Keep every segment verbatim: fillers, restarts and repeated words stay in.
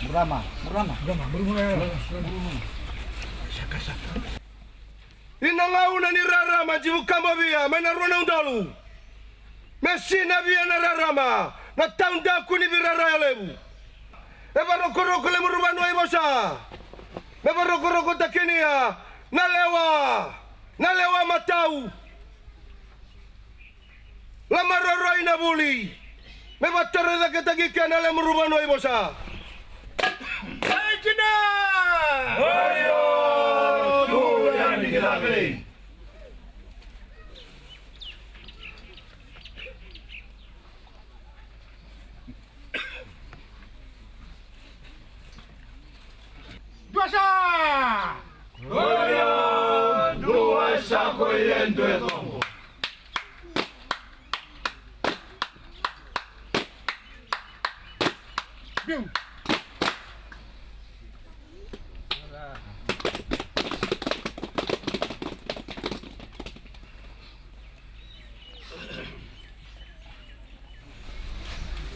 Murama, murama. Ina gauna ni rarama, jivu kaba via mai na rua na udolu. Me sinavia na rarama, na taudaku ni veiraraya levu. E varokoroko lemuru vanua i vosa. Me varokoroko takinia na lewa, na lewa matau. Lamaroroi na vuli. Me vatorocaketaki kena lemuru vanua i vosa. Aikina! Oyo! Tu yani ki lavei. Dua sa! Oyo, dua sa ko ye due congo. Biu.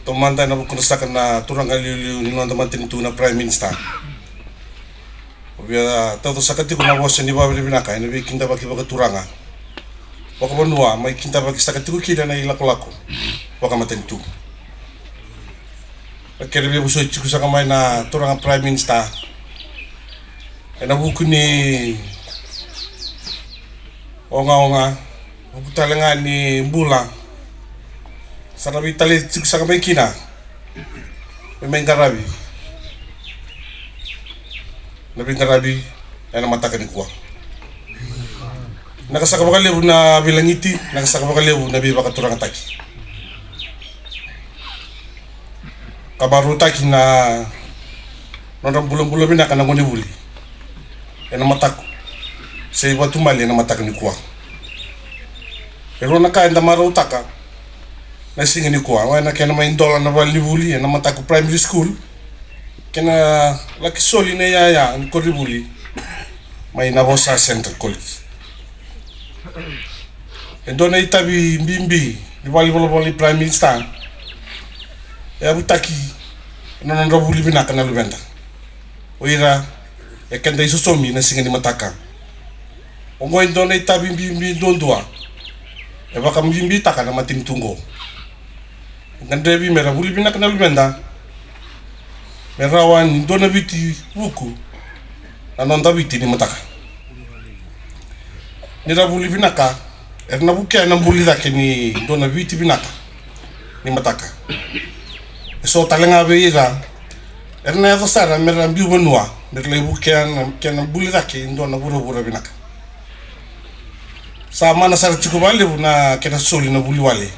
Taumada ena vukudra saka na turaga liuliu ni noda matanitu na Prime Minister. Au via tauca saka tiko na vosa ni vakavinavinaka ena veikidavaki vakaturaga, vakavanua, mai kidavaki saka tiko kina na ilakolako vakamatanitu. Na kena veivosoti tiko saka mai na turaga Prime Minister ena vuku ni ogaoga, vuku tale ga ni bula. Sa na veitalai tiko saka mai kina me mai qaravi na veiqaravi ena mataka nikua. Na ka saka vakalevu na veilagiti, na ka saka vakalevu na veivakaturagataki. Ka marautaki na nodra bulabula vinaka na gonevuli ena mataka se i Vatumale ena mataka nikua. E rua na ka eda marautaka na siga nikua, oya na kena mai dola na valenivuli ena Mataku Primary School, kena laki soli na iyaya ni koronivuli mai Navosa Central College. E dua na itavi bibi ni valenivolavola ni Prime Minister e yavutaki ena nodra vuli vinaka na luveda. O ira e keda isosomi na siga ni mataka. Oqo e dua na itavi bibi duadua e vakabibitaka na matanitu oqo. E gadrevi me ra vuli vinaka na luveda me rawa ni dua na Viti vuku na noda Viti ni mataka. Ni ra vuli vinaka, era na vukea na buli cake ni dua na Viti vinaka ni mataka. E so tale ga vei ira era na yaco sara me ra biu vanua me ra lai vukea na kena buli cake e dua na vuravura vinaka. Sa mana sara tiko vakalevu na kena soli na vuli wale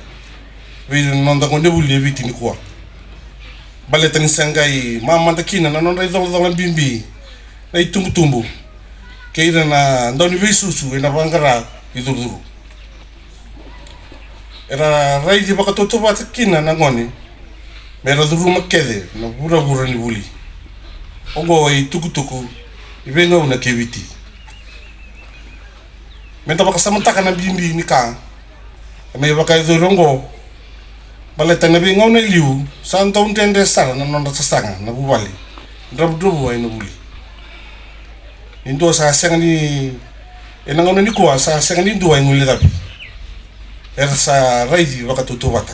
vei ira na noda gonevuli e Viti nikua. Baleta ni sa qai mamada kina na nodra icolacola bibi na itubutubu kei ira na dauniveisusu ena vaqara icurucuru. Era raici vakatautauvata kina na gone me ra curuma kece na vuravura ni vuli. Oqo e itukutuku ni veigauna kei Viti. Me da vakasamataka na bibi ni ka e mai vakayacori oqo, baleta na veigauna e liu sa dau dredre sara na nodra sasaga na vuvale, dravudravua ena vuli. Ni dua sa sega ni, ena gauna nikua sa sega ni dua e guilecavi. Era sa raici vakatautauvata.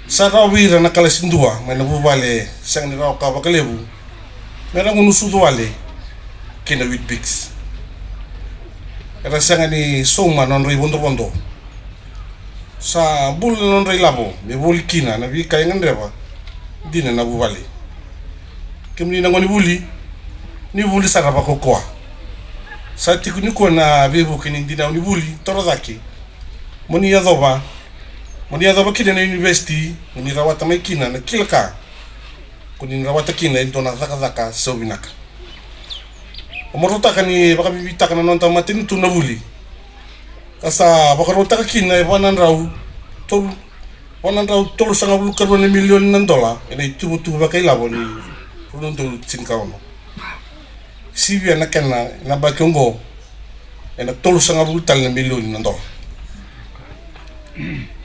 Sa rawa vei ira na kalasi dua mai na vuvale sega ni rawa ka vakalevu me ra gunu sucu wale kei na Weet-Bix. Era sega ni sauma na nodra ivodovodo. Sa bula na nodra ilavo me voli kina na veika e gadreva dina na vuvale. Kemuni na gonevuli, ni vuli sara vakaukauwa. Sa tiko nikua na veivuke ni dinau ni vuli toro cake. Mo ni yacova, mo ni yacova kina na univesiti, mo ni rawata mai kina na kila ka ko ni rawata kina e dua na cakacaka sau vinaka. Au marautaka ni vakabibitaka na noda matanitu na vuli, ka sa vakarautaka kina e va na drau tolu, va na drau tolusagavulu ka rua na milioni na dola ena ituvatuva vakailavo ni rua na udolu tinikaono. Sivia na kena ena yabaki oqo ena tolusagavulu tale na milioni na dola.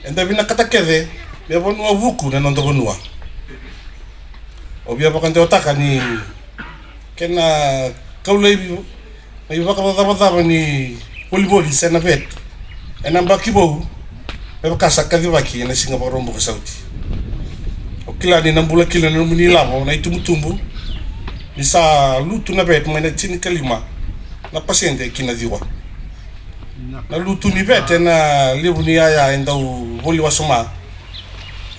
Eda vinakata kece me vanua vuku na noda vanua. Au via vakadewataka ni kena kau laivi na ivakacavacava ni volivoli se na vet ena yabaki vou, me vaka sa kacivaki ena Siga Vakaraubuka sa oti. Au kila ni na bula kina na nomuni ilavo na itubutubu ni sa lutu na vet mai na tinikalima na pasede ki na ciwa. Na lutu ni vet ena levu ni yaya e dau voli wasoma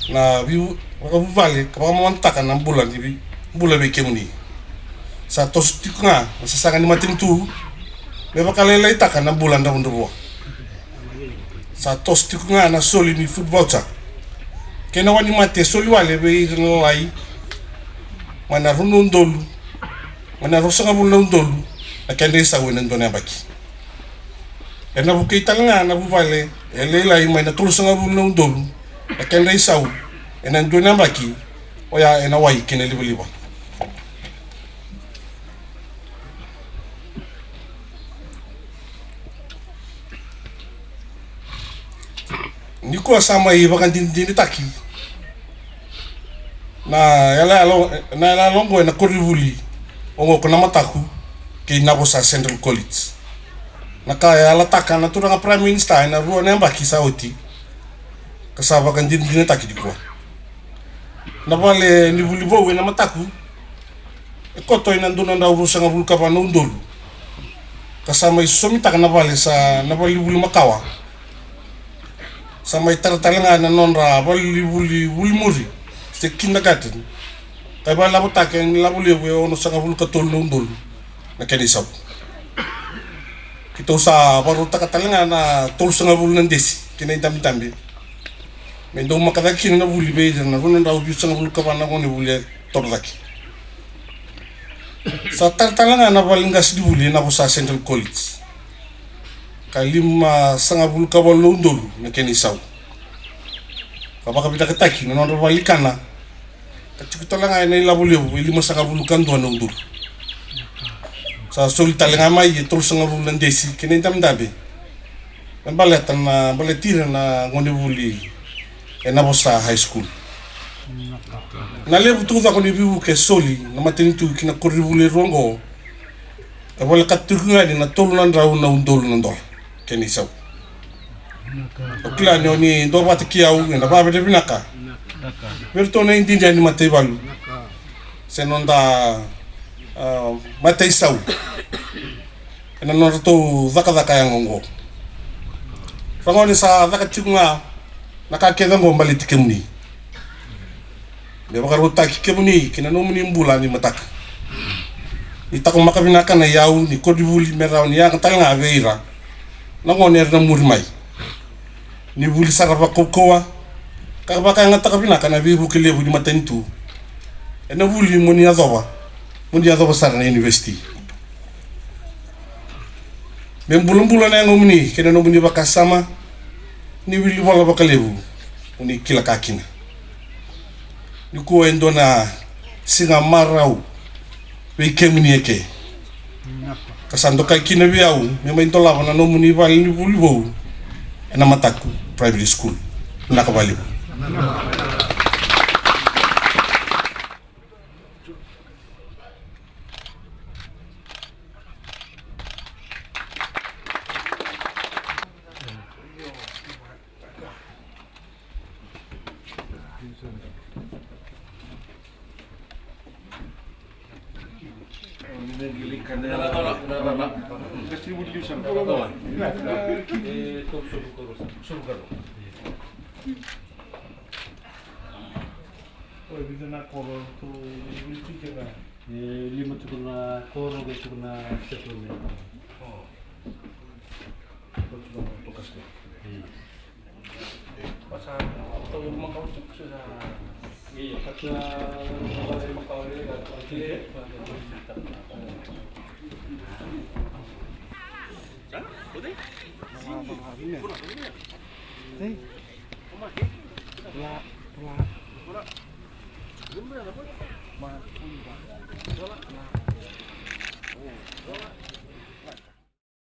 na veiu- vakavuvale ka vakamamadataka na bula ni vei- bula vei kemuni. Sa toso tiko ga na sasaga ni matanitu me vakalailaitaka na bula dravudravua. Sa toso tiko ga na soli ni food voucher kei na wainimate e soli wale vei ira na lalai mai na rua na udolu mai na ruasagavulu na udolu na kedra isau ena dua na yabaki. Ena vukei tale ga na vuvale e lailai mai na tolusagavulu na udolu na kedra isau ena dua na yabaki, oya ena wai kei na livaliva. Nikua sa mai vakadinadinataki na yalayala, na yalayala oqo ena koronivuli oqo ko Namataku kei Navosa Central College. Na ka e yalataka na turaga Prime Minister ena rua na yabaki sa oti ka sa vakadinadinataki nikua. Na vale ni vuli vou e Namataku e koto ena dua na drau ruasagavulu ka va na udolu ka sa mai sosomitaka na vale sa na vale ni vuli makawa. Sa mai tara tale ga na nodra vale ni vuli vuli muri se kindergarten ka e vakalavotaka ena ilavo levu e onosagavulu ka tolu na udolu na kena isau. Keitou sa vakarautaka tale ga na tolusagavulu na desi kei na idabedabe me dau maka cake kina na vuli vei ira na rua na drau vitusagavulu ka va na gone vuli e toro cake. Sa tara tale ga na vale ni qasenivuli e Navosa Central College ka limasagavulu ka valu na udolu na kena isau. Ka vakavinakataki na nodra vale ni kana ka tiko tale ga ena ilavo levu e limasagavulu ka dua na udolu. Sa soli tale ga mai e tolusagavulu na desi kei na idabedabe me baleta na baleti ira na gone vuli e Navosa High School. Na levu taucoko ni veivuke e soli na matanitu ki na koronivuli e rua oqo e volekata tiko ga yani na tolu na drau na udolu na dola kena isau. Au kila ni o ni duavata kei au ena vakavinavinaka vei iratou na ididia ni mataivalu se noda, a, mataisau ena nodratou cakacaka yaga oqo. Ragone, sa caka tiko ga na ka kece oqo baleti kemuni me vakarautaki kemuni ki na nomuni bula ni mataka. Ni taqomaka vinaka na iyau ni koronivuli me rawa ni yaga tale ga vei ira na gone era na muri mai. Ni vuli sara vakaukauwa ka vakayagataka vinaka na veivuke levu ni matanitu. Ena vuli mo ni yacova, mo ni yacova sara na univesiti. Me bulabula na yagomuni kei na nomuni vakasama. Ni wili vola vakalevu mo ni kila ka kina. Nikua e dua na siga marau vei kemuni eke ka sa dokai kina vei au me mai dolava na nomuni vale ni vuli vou ena Mataku Primary School. Vinaka vakalevu. Oi, vica na koro tu, vica na. E lima tu na koro, vica tu na settlement.